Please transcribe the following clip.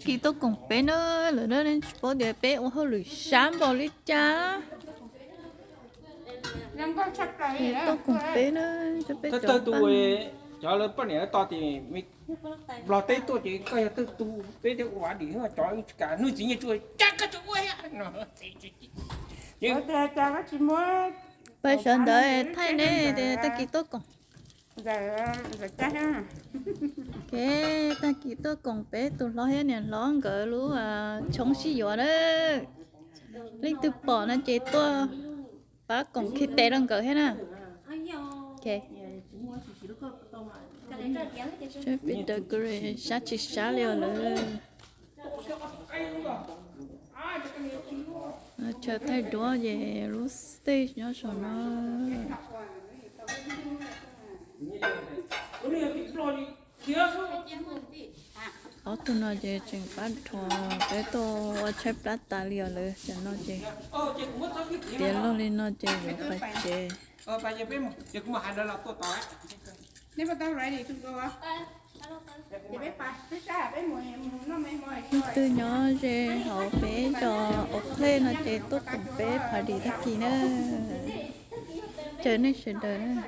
Kis tuaj koom peb na, lawm na, nej tsis paub tias peb ua hauj lwm sab npaum li cas. Tuaj koom peb na, peb cov tus, cov lawv poj niam tos tias Nplog teb tuaj ces koj yog tawg tus, peb thiaj ua dim, cov tsis kam, hnub txiv nyiaj tsuag cas koj tsis ua no. Pab sawv ntawd thaij ne, tag kis tuaj koom. Tag kis tuaj koom peb tus hlob thiab niam hlob nkawd lub tshoob sib yuav na. Leej twg pom no ces tuaj pab koom khi tes rau nkawd thiab na. Peb sab tsis sab li os lawm. Chaw thaij duab ces lub stage nyob saum no. Ob tug no ces tseem pab rho, peb tuaj ua tshaib plab tas li os lawm. Cov no ces tiav loj li no ces yuav pais tsev. Leej twg nyob ze hauv peb cov auv plej no ces tuaj koom peb party tag kis na. Caw nej sawv daws na.